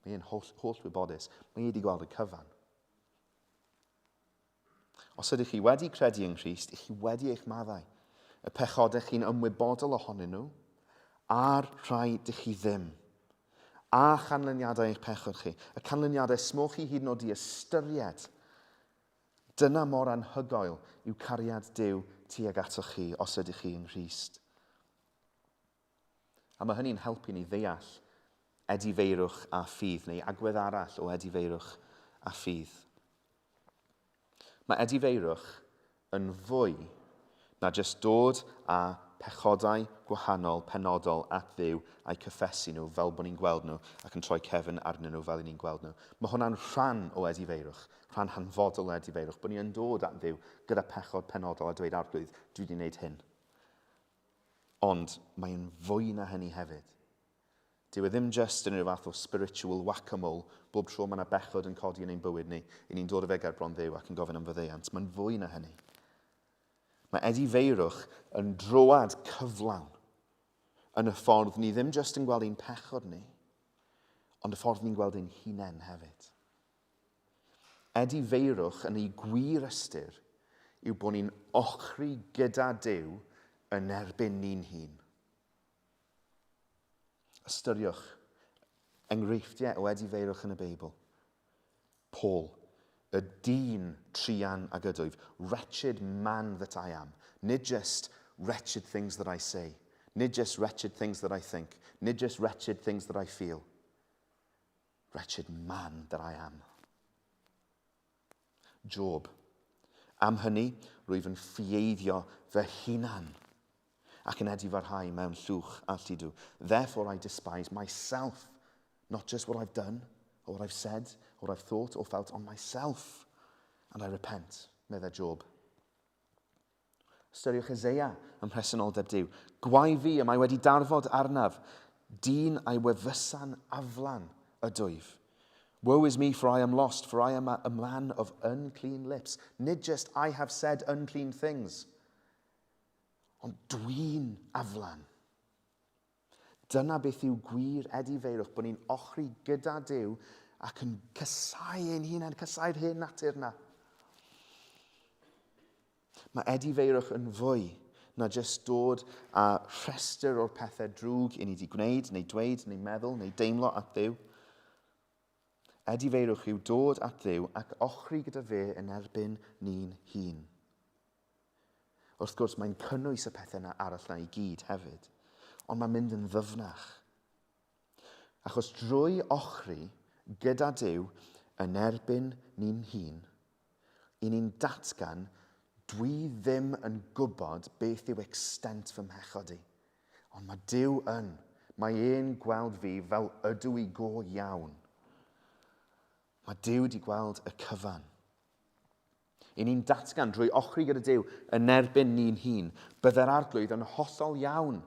B: Mae e'n holl, holl wybodus. Mae e wedi gweld y cyfan. Os ydych chi wedi credu yng Nghrist, ych chi wedi eich maddau. Y pechodau chi'n ymwybodol ohonyn nhw, a'r rhai dych chi ddim. A chanlyniadau eich pechod chi. Y canlyniadau smo chi hyd yn oed i ystyried. Dyna mor anhygoel yw cariad Duw tuag atoch chi os ydych chi yng Nghrist. A mae hynny'n helpu ni ddeall edifeirwch a ffydd, neu agwedd arall o edifeirwch a ffydd. Mae edifeirwch yn fwy na jyst dod â pechodau gwahanol penodol at Dduw a'u cyffesu nhw fel bod ni'n gweld nhw ac yn troi cefn arnyn nhw fel i ni'n gweld nhw. Mae hwnna'n rhan o edifeirwch, rhan hanfodol o edifeirwch, bod ni yn dod at Dduw gyda pechod penodol a dweud arglwydd, dwi wedi gwneud hyn. Ond mae'n fwy na hynny hefyd. Dyw e ddim jyst yn rhyw fath o spiritual whack-a-mole, bob tro mae yna bechod yn codi yn ein bywyd ni, i ni'n dod â fe ger bron Dduw ac yn gofyn am faddeuant. Mae'n fwy na hynny. Mae edifeirwch yn droad cyflawn yn y ffordd ni ddim jyst yn gweld ein pechod ni, ond y ffordd ni'n gweld ein hunain hefyd. Edifeirwch yn ei gwir ystyr yw bod ni'n ochri gyda Duw yn erbyn ni'n hun. Ystyriwch enghreifftiau o edifeirwch yn y Beibl. Paul, y dyn truan ag ydwyf, wretched man that I am. Nid just wretched things that I say, nid just wretched things that I think, nid just wretched things that I feel. Wretched man that I am. Job. Am hynny, rwyf yn ffieiddio fy hunan ac yn edifarhau mewn llwch a lludw. Therefore I despise myself, not just what I've done, or what I've said, or what I've thought or felt, on myself. And I repent, meddai Job. Ystyriwch Eseia ym mhresenoldeb Duw. Gwae fi, y mae wedi darfod arnaf, dyn a'i wefysan aflan ydwyf. Woe is me, for I am lost, for I am a man of unclean lips. Nid just I have said unclean things, ond dwi'n aflan. Dyna beth yw gwir edifeirwch, bod ni'n ochri gyda Duw ac yn casau ein hunain, casau'r hen natur na. Mae edifeirwch yn fwy na jyst dod â rhestr o'r pethau drwg i ni wedi gwneud, neu dweud, neu meddwl, neu deimlo at Dduw. Edifeirwch yw dod at Dduw ac ochri gyda fe yn erbyn ni'n hun. Wrth gwrs, mae'n cynnwys y pethau yna arall na i gyd hefyd, ond mae'n mynd yn ddyfnach. Achos drwy ochri gyda Duw yn erbyn ni'n hun, i ni'n datgan, dwi ddim yn gwybod beth yw extent fy mhechod i. Ond mae Duw yn. Mae e'n gweld fi fel ydw i go iawn. Mae Duw wedi gweld y cyfan. I ni'n datgan drwy ochri gyda Duw yn erbyn ni'n hun, bydde'r arglwydd yn hollol iawn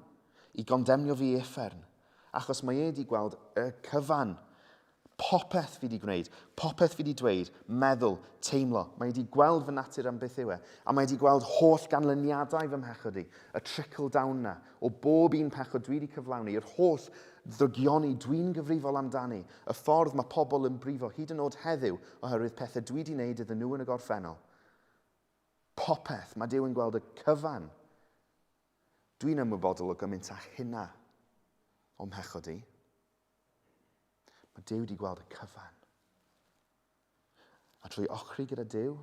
B: i gondemnio fi i uffern, achos mae e wedi gweld y cyfan. Popeth fi wedi gwneud, popeth fi wedi dweud, meddwl, teimlo. Mae wedi gweld fy natur am beth yw e, a mae wedi gweld holl ganlyniadau fy mhechod i, y trickle down na, o bob un pechod dwi wedi cyflawni, yr holl ddrygioni dwi'n gyfrifol amdani, y ffordd mae pobl yn brifo hyd yn oed heddiw oherwydd pethau dwi wedi wneud iddyn nhw yn y gorffennol. Popeth, mae Duw yn gweld y cyfan. Dwi'n ymwybodol o gymaint â hynna o'm mhechod i. Mae Duw wedi gweld y cyfan. A trwy ochri gyda Duw,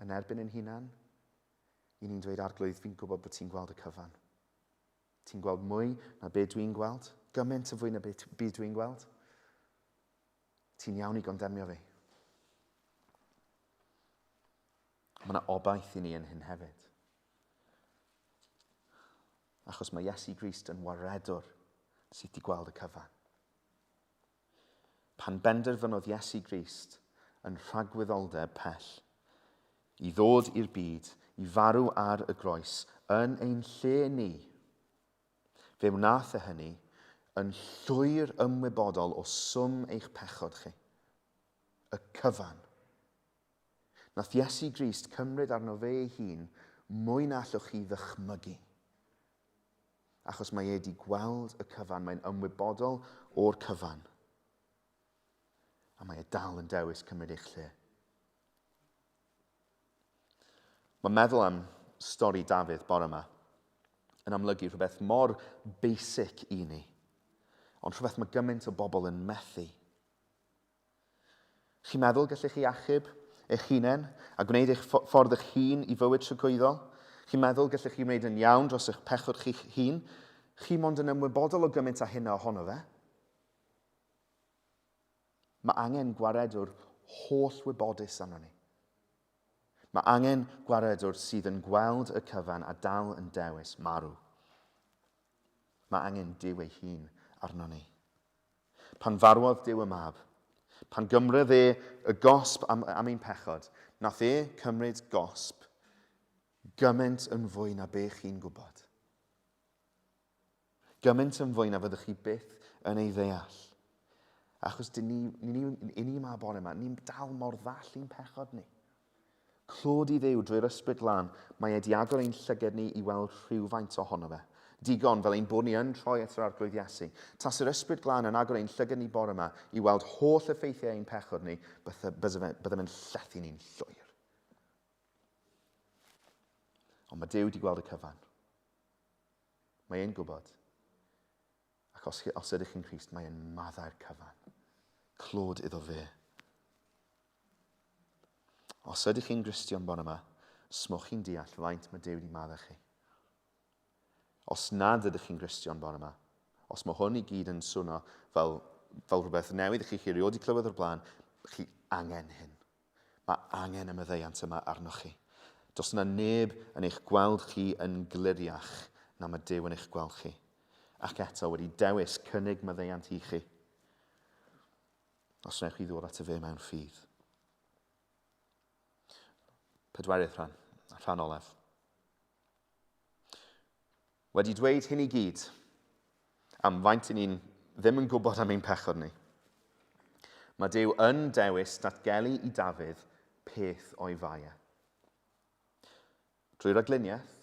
B: yn erbyn ein hunan, i ni'n dweud, Arglwydd, fi'n gwybod bod ti'n gweld y cyfan. Ti'n gweld mwy na be dwi'n gweld? Gymaint yn fwy na be, be dwi'n gweld? Ti'n iawn i gondemnio fi. Mae yna obaith i ni yn hyn hefyd. Achos mae Iesu Grist yn waredwr sydd wedi gweld y cyfan. Pan benderfynodd Iesu Grist yn rhagwyddoldeb pell i ddod i'r byd, i farw ar y groes yn ein lle ni, fe wnaeth e hynny yn llwyr ymwybodol o swm eich pechod chi, y cyfan. Nath Iesu Grist cymryd arno fe ei hun mwy na allwch chi ddychmygu. Achos mae e wedi gweld y cyfan, mae'n ymwybodol o'r cyfan. A mae e dal yn dewis cymryd eich lle. Mae meddwl am stori Dafydd bore yma yn amlygu rhywbeth mor basic i ni, ond rhywbeth mae gymaint o bobl yn methu. Chi'n meddwl gallech chi achub eich hunain a gwneud eich ffordd eich hun i fywyd tragwyddol? Chi'n meddwl gallech chi wneud yn iawn dros eich pechod chi'ch hun? Chi mond yn ymwybodol o gymaint â hynna ohono fe. Mae angen gwaredwr holl wybodus arno ni. Mae angen gwaredwr sydd yn gweld y cyfan a dal yn dewis marw. Mae angen Duw ei hun arno ni. Pan farwodd Duw y Mab, pan gymrodd e y gosb am, am ein pechod, nath e cymryd gosb gymaint yn fwy na be chi'n gwybod. Gymaint yn fwy na fyddwch chi byth yn ei ddeall. Achos dyn ni, ni, ni, i ni yma bore yma, ni'n dal mor ddall i'n pechod ni. Clod i Dduw drwy'r Ysbryd Glân, mae e 'di agor ein llyged ni i weld rhywfaint ohono fe. Digon, fel ein bod ni yn troi at yr Arglwydd Iesu. Tase yr Ysbryd Glân yn agor ein llyged ni bore 'ma i weld holl effeithiau ein pechod ni, bydde fe'n llethu ni'n llwyr. Ond mae Duw 'di gweld y cyfan. Mae e'n gwybod. Ac os, os ydych chi'n Nghrist, mae e'n maddau'r cyfan. Clod iddo fe. Os ydych chi'n Gristion bore yma, smwch chi'n deall faint mae Duw wedi maddau chi. Os nad ydych chi'n Gristion bore yma, os mae hwn i gyd yn swno fel, fel rhywbeth newydd i chi, chi erioed wedi clywed o'r blaen, chi angen hyn. Mae angen y maddeuant yma arnoch chi. Does yna neb yn eich gweld chi yn gliriach na mae Duw yn eich gweld chi. Ac eto wedi dewis cynnig maddeuant i chi. Os wnewch chi ddod ato fe mewn ffydd. Pedwerydd rhan, rhan olaf. Wedi dweud hyn i gyd, am faint i ni'n ddim yn gwybod am ein pechod ni, mae Duw yn dewis datgelu i Dafydd peth o'i fai e. Drwy ragluniaeth,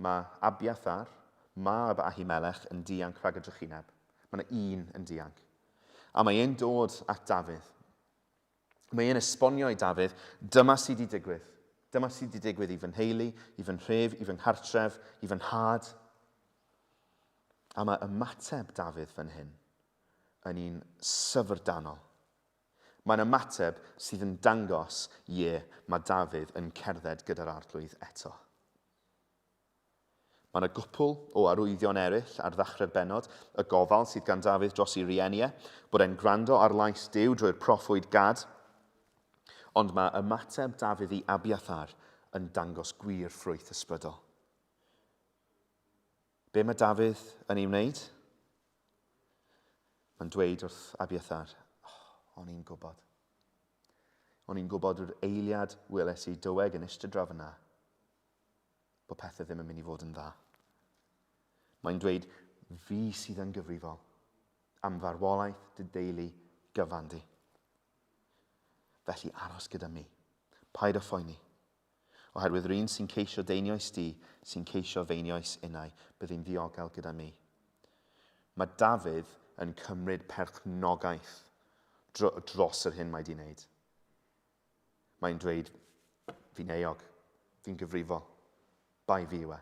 B: mae Abiathar, mab Ahimelech, yn dianc rhag y drychineb. Mae yna un yn dianc. A mae e'n dod at Dafydd. Mae e'n esbonio i Dafydd, dyma sydd wedi digwydd. Dyma sydd wedi digwydd i fy nheulu, i fy nhref, i fy nghartref, i fy nhad. A mae ymateb Dafydd fan hyn yn un syfrdanol. Mae'n ymateb sydd yn dangos, ie, mae Dafydd yn cerdded gyda'r Arglwydd eto. Mae yna gwpl o arwyddion eraill ar ddechrau'r bennod, y gofal sydd gan Dafydd dros ei rieni e, bod e'n gwrando ar lais Duw drwy'r proffwyd Gad. Ond mae ymateb Dafydd i Abiathar yn dangos gwir ffrwyth ysbrydol. Be mae Dafydd yn ei wneud? Mae'n dweud wrth Abiathar, oh, o'n i'n gwybod. O'n i'n gwybod yr eiliad weles i Doeg yn eistedd draw fyna, bod pethau ddim yn mynd i fod yn dda. Mae'n dweud, fi sydd yn gyfrifol am farwolaeth dy deulu gyfan di. Felly aros gyda mi. Paid â phoeni. Oherwydd yr un sy'n ceisio d'einioes di, sy'n ceisio f'einioes innau, byddi'n ddiogel gyda mi. Mae Dafydd yn cymryd perchnogaeth dros yr hyn mae di wneud. Mae'n dweud, fi'n euog, fi'n gyfrifol, bai fi yw e.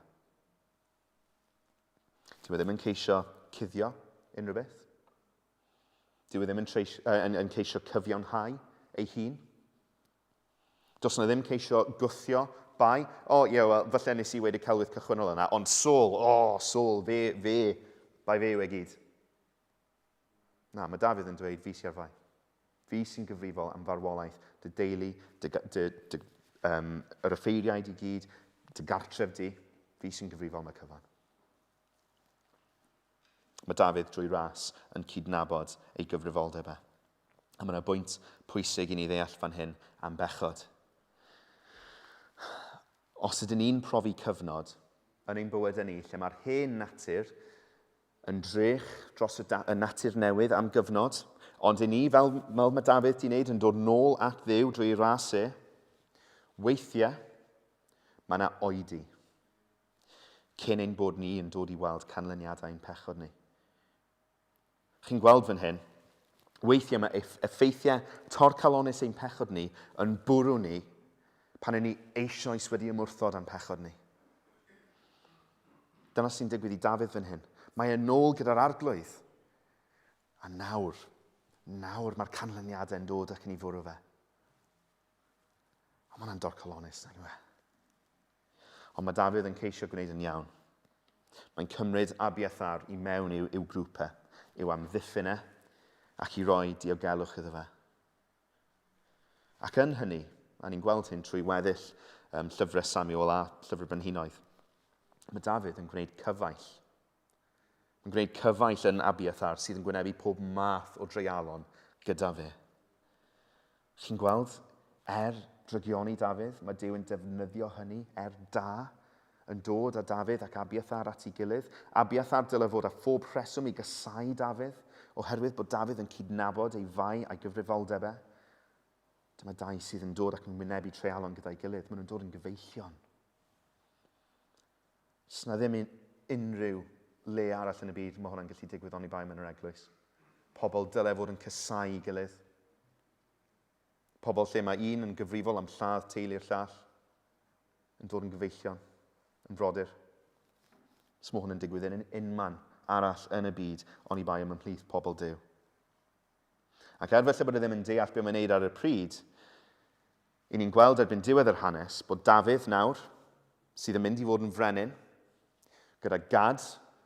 B: Dyw e ddim yn ceisio cuddio unrhyw beth. Dyw e ddim yn, treis, yn, yn ceisio cyfiawnhau ei hun. Does yna ddim ceisio gwthio bai. O, oh, ie, yeah, wel, falle nes i wedi celwydd cychwynnol yna, ond Saul, o, oh, Saul, fe, fe, bai fe yw e gyd. Na, mae Dafydd yn dweud, fi sy'n ar fai. Fi sy'n gyfrifol am farwolaeth dy deulu, dy, dy, dy, um, yr offeiriaid i gyd, dy gartref di. Fi sy'n gyfrifol am y cyfan. Mae Dafydd drwy ras yn cydnabod ei gyfrifoldeb e. A mae yna bwynt pwysig i ni ddeall fan hyn am bechod. Os ydyn ni'n profi cyfnod yn ein bywydau ni lle mae'r hen natur yn drych dros y, y natur newydd am gyfnod, ond i ni, fel, fel mae Dafydd di wneud, yn dod nôl at Dduw drwy ei ras e, weithiau mae yna oedi cyn ein bod ni yn dod i weld canlyniadau ein pechod ni. Chi'n gweld fan hyn, weithiau mae effeithiau torcalonnus ein pechod ni yn bwrw ni pan yn ni eisoes wedi ymwrthod â'n pechod ni. Dyna sy'n digwydd i Dafydd fan hyn. Mae e'n nôl gyda'r arglwydd. A nawr, nawr mae'r canlyniadau yn dod ac yn ei fwrw fe. A mae hwnna'n dorcalonnus, nag yw e? Ond mae Dafydd yn ceisio gwneud yn iawn. Mae'n cymryd Abiathar i mewn i'w, i'w grŵp e, i'w amddiffyn e, ac i roi diogelwch iddo fe. Ac yn hynny, a ni'n gweld hyn trwy weddill um, llyfrau Samuel a llyfr Brenhinoedd, mae Dafydd yn gwneud cyfaill. Mae'n gwneud cyfaill yn Abiathar sydd yn gwynebu pob math o dreialon gyda fe. Chi'n gweld, er drygioni Dafydd, mae Duw yn defnyddio hynny er da, yn dod â Dafydd ac Abiathar at ei gilydd. Abiathar dyle fod â phob rheswm i gasau Dafydd, oherwydd bod Dafydd yn cydnabod ei fai a'i gyfrifoldeb e. Dyma dau sydd yn dod ac yn wynebu treialon gyda'i gilydd. Maen nhw'n dod yn gyfeillion. Sna ddim unrhyw le arall yn y byd mae hwnna'n gallu digwydd oni bai mewn yr eglwys. Pobl dyle fod yn casau ei gilydd. Pobl lle mae un yn gyfrifol am lladd teulu'r llall, yn dod yn gyfeillion, yn frodyr. Os mae hwn yn digwydd yn unman arall yn y byd, oni bai ym ymhlith pobl Duw. Ac er felly bod e ddim yn deall beth mae'n neud ar y pryd, i ni'n gweld erbyn diwedd yr hanes bod Dafydd nawr, sydd yn mynd i fod yn frenin, gyda Gad,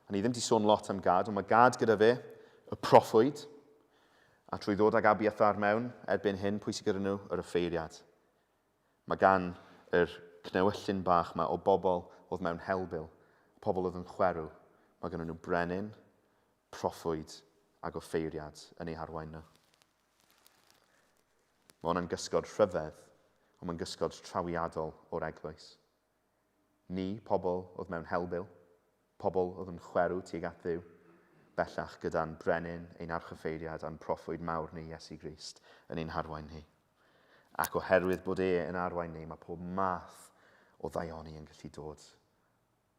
B: a ni ddim wedi sôn lot am Gad, ond mae Gad gyda fe, y proffwyd, a trwy ddod ag Abiathar mewn, erbyn hyn, pwy sydd gyda nhw? Yr offeiriad. Mae gan yr cnewyllyn bach 'ma o bobl oedd mewn helbul, pobl oedd yn chwerw, mae gyda nhw brenin, proffwyd ag offeiriad yn eu harwain nhw. Mae hwnna'n gysgod rhyfedd, ond mae'n gysgod trawiadol o'r eglwys. Ni, pobl oedd mewn helbul, pobl oedd yn chwerw tuag at Dduw, bellach gyda'n brenin, ein archoffeiriad a'n proffwyd mawr ni, Iesu Grist, yn ein harwain ni. Ac oherwydd bod e yn arwain ni, mae pob math o ddaioni yn gallu dod.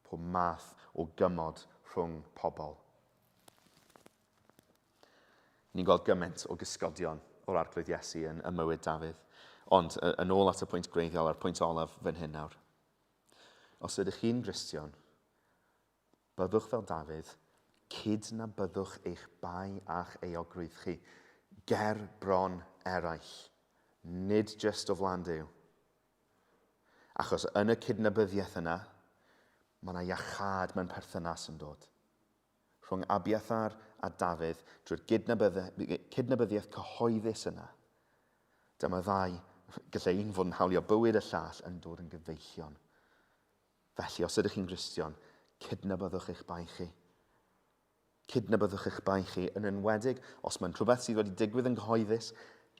B: Pob math o gymod rhwng pobl. Ni'n gweld gymaint o gysgodion o'r Arglwydd Iesu yn ym mywyd Dafydd. Ond, yn ôl at y pwynt gwreiddiol a'r pwynt olaf fan hyn nawr. Os ydych chi'n Gristion, byddwch fel Dafydd, cydnabyddwch eich bai a'ch euogrwydd chi ger bron eraill, nid jyst o flaen Duw. Achos yn y cydnabyddiaeth yna, mae yna iachâd mewn perthynas yn dod. Rhwng Abiathar a Dafydd, drwy'r gydnabyddiaeth cyhoeddus yna, dyma ddau, gallai un fod yn hawlio bywyd y llall, yn dod yn gyfeillion. Felly, os ydych chi'n Gristion, cydnabyddwch eich bai chi. Cydnabyddwch eich bai chi, yn enwedig os mae'n rhywbeth sydd wedi digwydd yn gyhoeddus,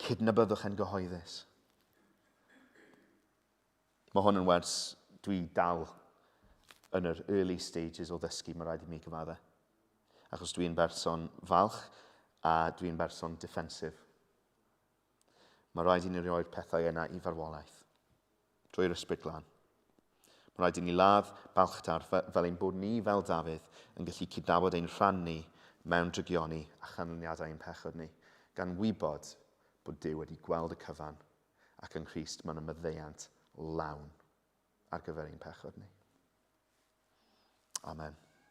B: cydnabyddwch e'n gyhoeddus. Mae hwn yn wers dwi dal yn yr early stages o ddysgu, mae rhaid i mi gyfadde. Achos dwi'n berson falch a dwi'n berson defensive. Mae rhaid i ni roi'r pethau yna i farwolaeth, drwy'r ysbryd glân. Mae rhaid i ni ladd balchder fel ein bod ni, fel Dafydd, yn gallu cydnabod ein rhan ni mewn drygioni a chanlyniadau ein pechod ni, gan wybod bod Duw wedi gweld y cyfan ac yng Nghrist mae yna maddeuant lawn ar gyfer ein pechod ni. Amen.